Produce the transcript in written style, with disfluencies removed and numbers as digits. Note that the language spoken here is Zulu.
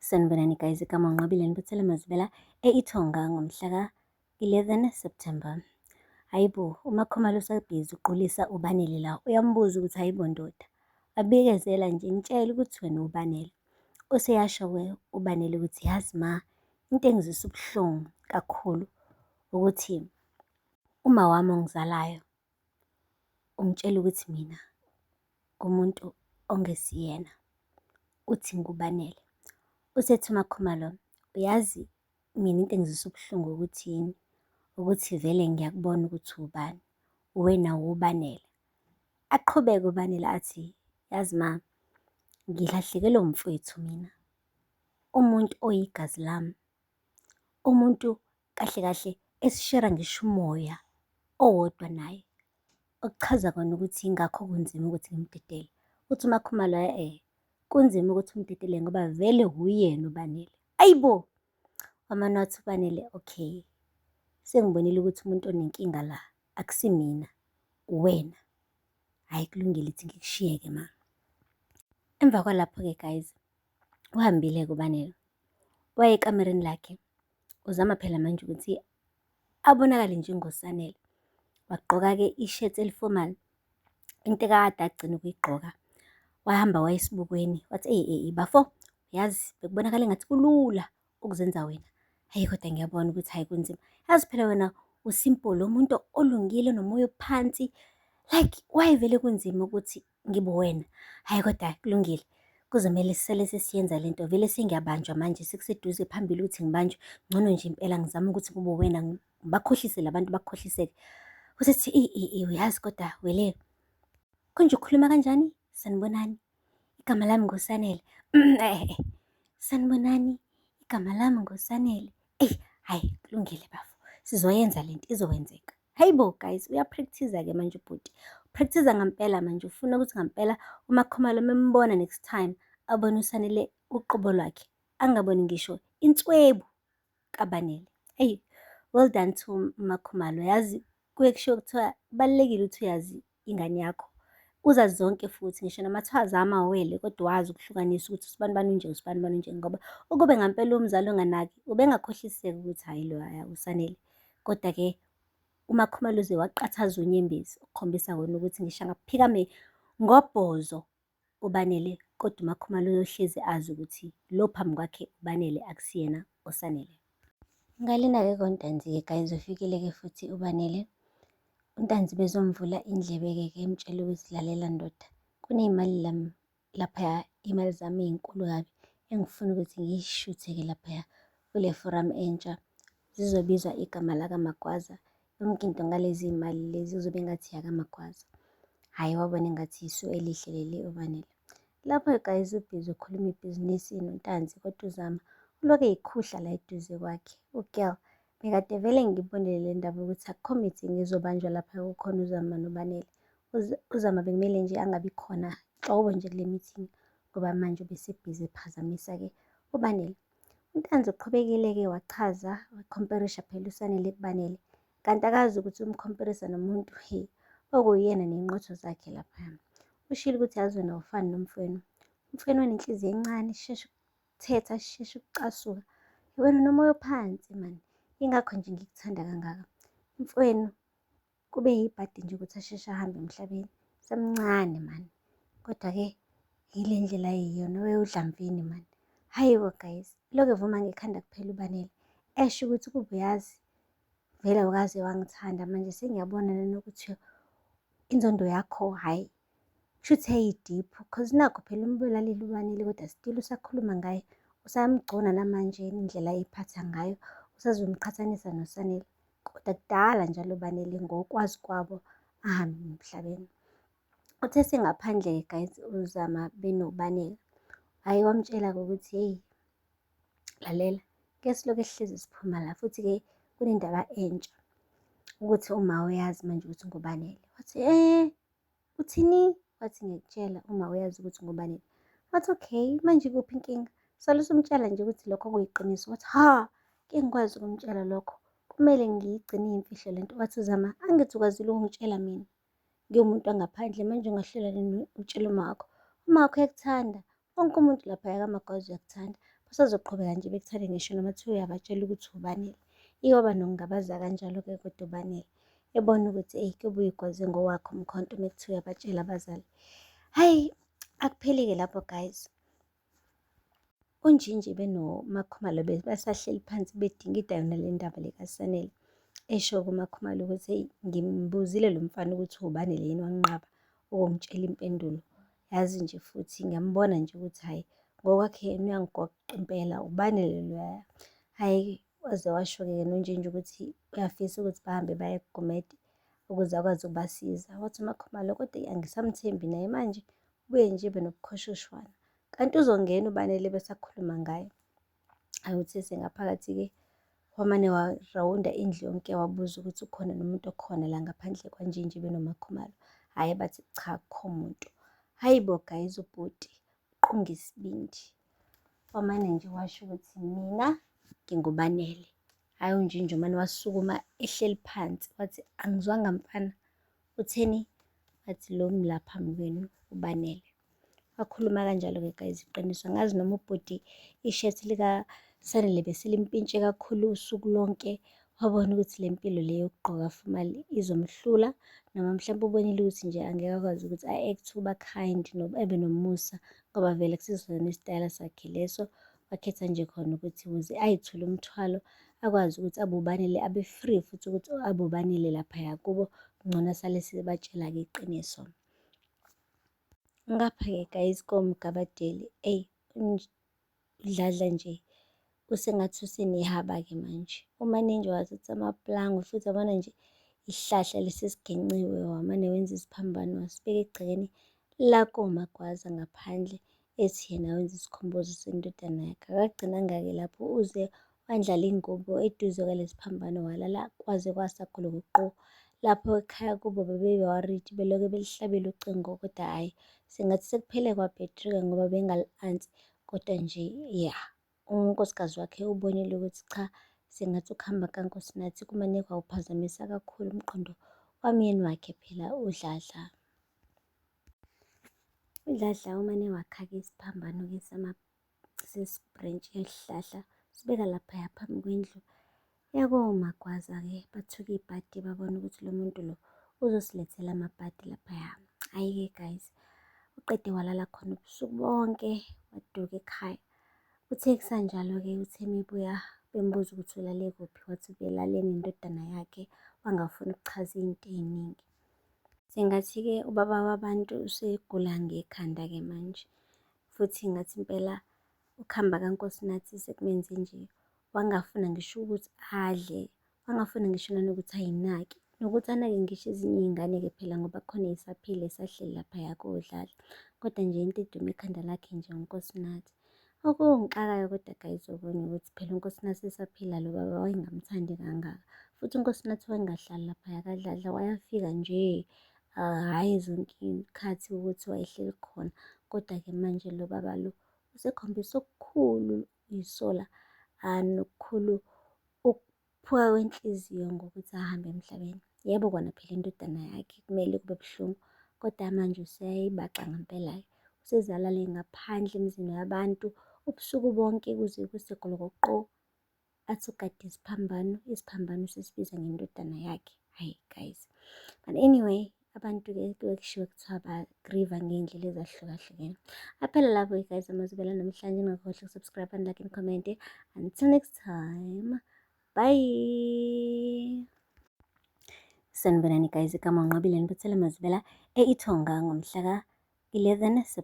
Sanibonani guys, igama uNqobile Nibuthelwe Mazibela e-Ithonga ngomhla ka-11 September. Hayibo, uMakhumalo usabhizi uqulisa uBanele la, uyambuza ukuthi hayibo ndoda, abikezela nje ngitshela ukuthi wena uBanele. Useyasho-ke uBanele ukuthi yazi ma, into engizwisa ubuhlungu kakhulu ukuthi uma wami ongizalayo ungitshela ukuthi mina ngumuntu ongesiyena, uthi nguBanele. Usethi uMaKhumalo, uyazi mina into engizwisa ubuhlungu ukuthi yini? Ukuthi vele ngiyakubona ukuthi uwubani, uwena uwuBanele. Aqhubeke uBanele athi, yazi ma, ngilahlekelwe umfowethu mina, umuntu oyigazi lami, umuntu kahle kahle esishera ngisho umoya owodwa naye. Okuchaza kona ukuthi yingakho kunzima ukuthi ngimdedele. Uthi uMaKhumalo e-e, kunzima ukuthi umdedele ngoba vele wuyena uBanele. Ayibo! Wamane wathi uBanele, okay, sengibonile ukuthi umuntu onenkinga la akusimina, uwena. Hhayi kulungile ithi ngikushiye-ke ma. Emva kwalapho-ke guys, uhambile-ke uBanele. Waya ekamereni lakhe, uzama phela manje ukuthi abonakale njengoSanele. Wagqoka-ke ishethi eli-formal, into ekade agcina ukuyigqoka. Wahamba waya esibukweni wathi, eyi eyi bafo, yazi bekubonakala engathi kulula ukuzenza wena. Hhayi kodwa ngiyabona ukuthi hhayi kunzima. Yazi phela wena u-simple, umuntu olungile nomoya ophansi. Like why vele kunzima ukuthi ngibe uwena? Hhayi kodwa kulungile. Kuzomele sisale sesiyenza lento vele sengiyabanjwa manje sekuseduze phambili ukuthi ngibanjwe. Ngcono nje impela ngizame ukuthi kube uwena ngibakhohlise labantu bakhohliseke. Usethi uyazi kodwa wele konje ukhuluma kanjani? Sanibonani. Igama lami nguSanele. Sanibonani. Igama lami nguSanele. Eyi, hhayi kulungile bafo. Sizoyenza lento izokwenzeka. Hayibo guys, uyapractice-ke manje ubhuti. Upractice ngampela manje, ufuna ukuthi ngampela uMakhumalo membona next time abone uSanele uqobo lwakhe, angaboni ngisho inswebu kaBanele. Eyi, well done to uMakhumalo. Yazi kuye kushiwo kuthiwa kubalulekile ukuthi uyazi ingane yakho. Uzazi zonke futhi ngisho noma kuthiwa zama awele kodwa wazi ukuhlukanisa ukuthi usibanibani unje usibanibani unje ngoba ukube ngampela umzali onganaki ubengakhohliseka ukuthi hhayi lo hhayi uSanele. Kodwa-ke uMakhumalo uze waqathaza unyembezi ukukhombisa kona ukuthi ngisho angaphikame ngobhozo uBanele kodwa uMakhumalo uyohlezi azi ukuthi lo phambi kwakhe uBanele akusiyena uSanele. Ngalena-ke koNtanzi-ke guys ufikile-ke futhi uBanele. UNtanzi bezomvula indlebe-ke ke emtshela ukuthi lalela ndoda, kuney'mali laphaya, iy'mali zami ey'nkulu kabi engifuna ukuthi ngiyishuthe-ke laphaya kule forum entsha. Zizobizwa igama lakaMagwaza, yonke into ngalezi y'mali lezi kuzobe engathi eyakaMagwaza. Hhayi wabona engathi isu elihle leli uBanele. Lapho guys ubhizi ukhuluma ibhizinisi noNtanzi kodwa uZama ulokhu eyikhuhla la eduze kwakhe. U-girl bekade vele ngibonile le ndaba ukuthi akukho meeting izobanjwa lapha kukhona uZama noBanele. UZama bekumele nje angabi khona nhlobo nje kule meeting ngoba manje ubesebhizi ephazamisa-ke uBanele. UNtanzi uqhubekile-ke wachaza wakhomperisha phela uSanele kuBanele kanti akazi ukuthi umkhomperisa nomuntu he okuyena ney'nqotho zakhe laphaya. Ushilo ukuthi yazi wena awufani nomfwenu. Umfwenu unenhliziyo encane, sheshe ukuthetha, sheshe ukucasuka. Wena unomoya ophansi mani, yingakho nje ngikuthanda kangaka. Mfwenu kube yibhadi nje ukuthi asheshe ahambe emhlabeni, usemncane mani. Kodwa-ke yile ndlela ayiyona, wewudlamvini mani. Hhayi bo guys, lokhu evuma ngekhanda kuphela uBanele, esho ukuthi kube uyazi vele awukaze wangithanda manje sengiyabona nanokuthi inzondo yakho hhayi kushuthi yayi-deep cause nakho phela umbulalile uBanele kodwa still usakhuluma ngaye, usamgcona namanje indlela ayiphatha ngayo, usazomqhathanisa noSanele. Kodwa kudala njalo uBanele ngokwazi kwabo ahambe emhlabeni. Uthe sengaphandle-ke guys uZama benoBanele, hhayi wamtshela-ke ukuthi hheyi lalela ke silokhu sihlezi siphuma la futhi-ke kunendaba entsha ukuthi uma uyazi manje ukuthi nguBanele. Wathi uthini? Wathi ngiyakutshela uma uyazi ukuthi nguBanele. Wathi okay, manje ikuphi inkinga? Sale usumtshela nje ukuthi lokho kuyiqiniso. Wathi ha, ngeke ngikwazi ukumtshela lokho. Kumele ngiyigcine iyimfihlo lento. Wathi uZama, angithi ukwazile ukungitshela mina. Ngiwumuntu wangaphandle manje ungahlula nini utshela umawakho. Umawakho uyakuthanda. Wonke umuntu laphaya kaMagwaza uyakuthanda. Basazoqhubeka nje bekuthande ngisho noma kuthiwa uyabatshela ukuthi uBanele. Iyoba nokungabaza kanjalo-ke kodwa uBanele. Ebona ukuthi eyi kuyobe uyigwaze ngowakhe umkhonto uma kuthiwa uyabatshela abazali. Hhayi, akupheli-ke lapho guys. UNjinji benoMakhumalo basahleli phansi bedingida yona le ndaba le kaSanele. Esho kuMakhumalo ukuthi eyi ngimbuzile lo mfana ukuthi uBanele yini wanqaba ukungitshela impendulo. Yazi nje futhi ngiyambona nje ukuthi hhayi ngokwakhe yena uyangigoqa impela uBanele loya. Hhayi waze washo-ke yena uNjinji ukuthi uyafisa ukuthi bahambe baye kuGumede ukuze akwazi ukubasiza. Wathi uMakhumalo kodwa angisamthembi naye manje ubuye nje ebe nobukhoshoshwana. Kanti uzongena uBanele besakhuluma ngaye. Hhayi uthe sengaphakathi-ke wamane warawunda indlu yonke wabuza ukuthi ukhona nomuntu okhona la ngaphandle kwaNjinji benoMakhumalo. Hhayi bathi cha akukho muntu. Hhayi bo guys ubhuti uqunga isibindi. Wamane nje washo ukuthi mina nginguBanele. Hhayi uNjinji umane wasukuma ehleli phansi wathi angizwanga mfana utheni? Wathi lo la phambi kwenu uBanele. Wakhuluma kanjalo-ke guys iqiniso. Angazi noma ubhuti ishethi likaSanele beselimpintshe kakhulu usuku lonke. Wabona ukuthi le mpilo le yokugqoka formal izomhlula noma mhlawumbe ubonile ukuthi nje angeke akwazi ukuthi a-act uba kind ebe nomusa ngoba vele kusizona isitayela sakhe leso. Wakhetha nje khona ukuthi ukuze ayithule umthwalo akwazi ukuthi abe uBanele abe free futhi ukuthi abe uBanele laphaya kubo. Ngcono asale sebatshela-ke iqiniso. Ngapha-ke guys koMgabadeli, eyi uDladla nje usengathi usenehaba-ke manje. Umane nje wathatha amapulango futhi yabona nje isihlahla lesi esigenciwe wamane wenza isiphambano wasibeka egcekeni lakoMagwaza ngaphandle ethi yena wenza isikhumbuzo sendodana yakhe. Akagcinanga-ke lapho uze wandlala ingubo eduze kwalesiphambano walala kwaze kwasa golokoqo. Lapho ekhaya kubo bebe-worried belokhu belihlabile ucingo kodwa hhayi sengathi sekuphele kwabhetri-ke ngoba bengali-ansi kodwa nje ya unkosikazi wakhe ubonile ukuthi cha sengathi ukuhamba kaNkosinathi kumane kwawuphazamisa kakhulu umqondo wamyeni wakhe phela uDladla. UDladla umane wakha-ke isiphambano-ke sesibhrentshi yesihlahla sibeka laphaya phambi kwendlu yakoMagwaza-ke. Bathuka ibhadi babona ukuthi lo muntu lo uzosilethela amabhadi laphaya. Hhayi-ke guys, uqede walala khona ubusuku bonke waduka ekhaya. Uthe kusanjalo-ke uthe mebuya bembuza ukuthi ulale kuphi wathi ubelale nendodana yakhe wangafuna ukuchaza izinto ey'ningi. Sengathi-ke ubaba wabantu usegula ngekhanda-ke manje futhi ngathi impela ukuhamba kaNkosinathi sekumenze nje wangafuna ngisho ukuthi adle, wangafuna ngisho nanokuthi ayinake. Nokuthi anake ngisho ezinye iy'ngane-ke phela ngoba khona ey'saphila ey'sahleli laphaya koDladla. Kodwa nje into edume ekhanda lakhe nje uNkosinathi. Okungixakayo kodwa guys okunye ukuthi phela uNkosinathi esaphila lo baba wayengamthandi kangaka. Futhi uNkosinathi wayengahlali laphaya kaDladla wayefika nje hhayi zonke iy'khathi ukuthi wayehleli khona. Kodwa-ke manje lo baba lo usekhombisa okukhulu ukuyisola nokukhulu ukuphuka kwenhliziyo ngokuthi ahambe emhlabeni. Yebo kona phela indodana yakhe kumele kube buhlungu, kodwa manje useyayibaxa ngempela-ke. Useze alale ngaphandle emzini wabantu ubusuku bonke kuze kuse golokoqo. Athi ugade isiphambano, isiphambano usesibiza ngendodana yakhe. Hhayi guys, but anyway abantu-ke kuke kushiwo kuthiwa ba-grieve ngey'ndlela ezahlukahlukene. Aphela lapho-ke guys amazwibela namhlanje, ningakhohlwa uku-subscribe and like and comment. Until next time, bye. Sanibonani guys, igama uNqobile Ngibuthela Mazibela e-Ithonga ngomhla ka-11 September.